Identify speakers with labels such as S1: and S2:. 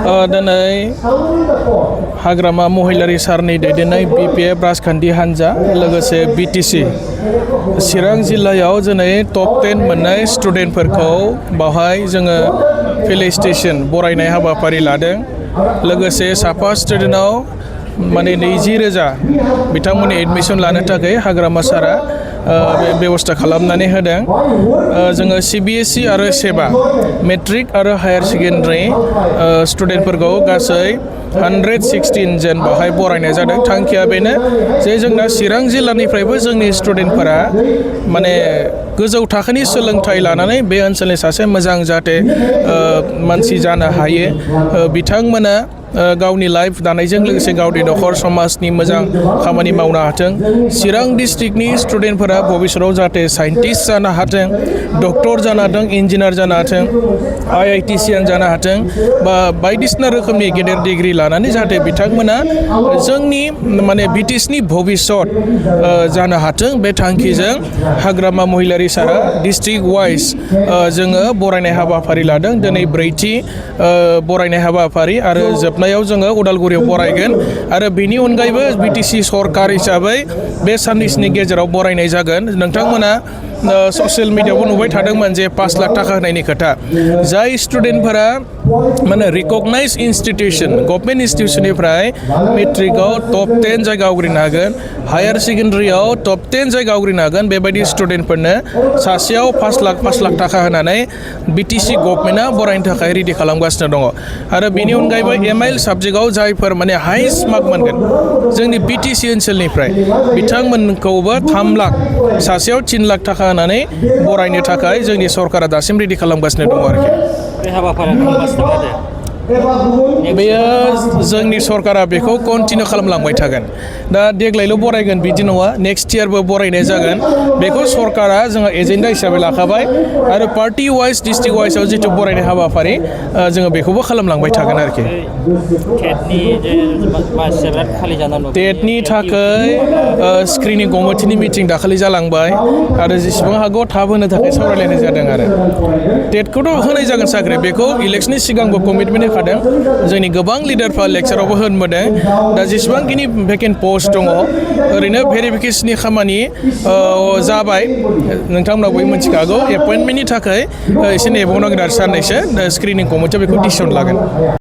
S1: दिनै हाग्रामा महिलारि सारनि दैदेननाय BPF राजखान्थि हान्जा लोगोसे BTC चिरां जिल्लायाव दिनै टप 10 मोननाय स्टुडेन्टफोरखौ बावहाय जोङो फेलिसिटेसन बरायनाय हाबाफारि लादों। लोगोसे साफा स्टुडेन्टआव माने 20,000 बिथांमोननि एडमिसन लानो थाखाय हाग्रामा सारा बेबस्था खालामनानै होदों। जोङो CBSE आरो सेबा मेट्रिक आरो हायार सेकेन्डारि स्टुडेन्टफोरखौ गासै 116 जन बावहाय बरायनाय जादों। थांखिया बेनो जे जोंना चिरां जिल्लानिफ्रायबो जोंनि स्टुडेन्टफोरा माने गोजौ थाखोनि सोलोंथाइ लानानै बे ओनसोलनि सासे मोजां जाहाथे मानसि जानो हायो। बिथांमोना गावनि लाइफ दानायजों लोगोसे गावनि नखर समाजनि मोजां खामानि मावनो हाथों। चिरां डिस्ट्रिक्टनि स्टुडेन्टफोरा भबिष्यतआव जाहाथे साइन्टिस्ट जानो हाथों, डक्टर जानो हाथों, इन्जिनियार जानो हाथों, IITCN जानो हाथों बा बायदिसिना रोखोमनि गेदेर डिग्रि लानानै जाहाथे बिथांमोना जोंनि माने BTSनि भबिष्यत जानो हाथों। बे थांखिजों हाग्रामा महिलारि सारा डिस्ट्रिक्ट वाइज जोङो बरायनाय हाबाफारि लादों। दिनै 4थि बरायनाय हाबाफारि आरो जोबनायाव जोङो उदालगुरियाव बरायगोन आरो बेनि अनगायैबो BTC सरकार हिसाबै बे साननैसोनि गेजेराव बरायनाय जागोन। नोंथांमोना ससियेल मिडियायावबो नुबाय थादोंमोन जे 5 लाख थाखा होनायनि खोथा। जाय स्टुडेन्टफोरा माने रिकगनाइज इन्स्टिटिउसन गभर्नमेन्ट इन्स्टिटिउसननिफ्राय मेट्रिकआव टप 10 जायगा आवग्रिनो हागोन, हायार सेकेन्डारियाव टप 10 जायगा आवग्रिनो हागोन, बेबायदि स्टुडेन्टफोरनो सासेयाव 5 लाख थाखा होनानै BTC गभर्नमेन्टआ बरायनो थाखाय रेडि खालामगासिनो दङ। आरो बेनि अनगायैबो MIL साबजेक्टआव जायफोर माने हाइस्ट मार्क मोनगोन जोंनि BTC ओनसोलनिफ्राय बिथांमोनखौबो 3 लाख सासेयाव 3 लाख थाखा होनानै बरायनो थाखाय जोंनि सरकारा दासिम रेडि खालामगासिनो दङ आरोखि।
S2: बे हाबाफारिया थांगासिनो दं।
S1: बेयो जोंनि सरकारा बेखौ कन्टिनिउ खालामलांबाय थागोन। दा देग्लायल' बरायगोन बिदि नङा, नेक्स्ट इयारबो बरायनाय जागोन। बेखौ सरकारा जोंहा एजेन्डा हिसाबै लाखाबाय आरो पार्टि वाइज डिस्ट्रिक्ट वाइजआव जिथु बरायनाय हाबाफारि जोङो बेखौबो खालामलांबाय थागोन आरोखि। टेटनि थाखाय स्क्रिनिं कमिटिनि मिटिं दाखालि जालांबाय आरो जेसेबां हागौ थाब होनो थाखाय सावरायलायनाय जादों आरो टेटखौथ' होनाय जागोन साख्रि। बेखौ इलेक्सननि सिगांबो कमिटमेन्ट होखादों। जोंनि गोबां लिडारफ्रा लेक्सारावबो होनबोदों। दा जेसेबांखिनि भेकेन्ट पस्ट दङ ओरैनो भेरिफिकेसननि खामानि जाबाय। नोंथांमोनाव बयबो मिथिखागौ एपइन्टमेन्टनि थाखाय एसे नेबावनांगोन आरो साननैसो स्क्रिनिं कमिटिया बेखौ डिसिसन लागोन।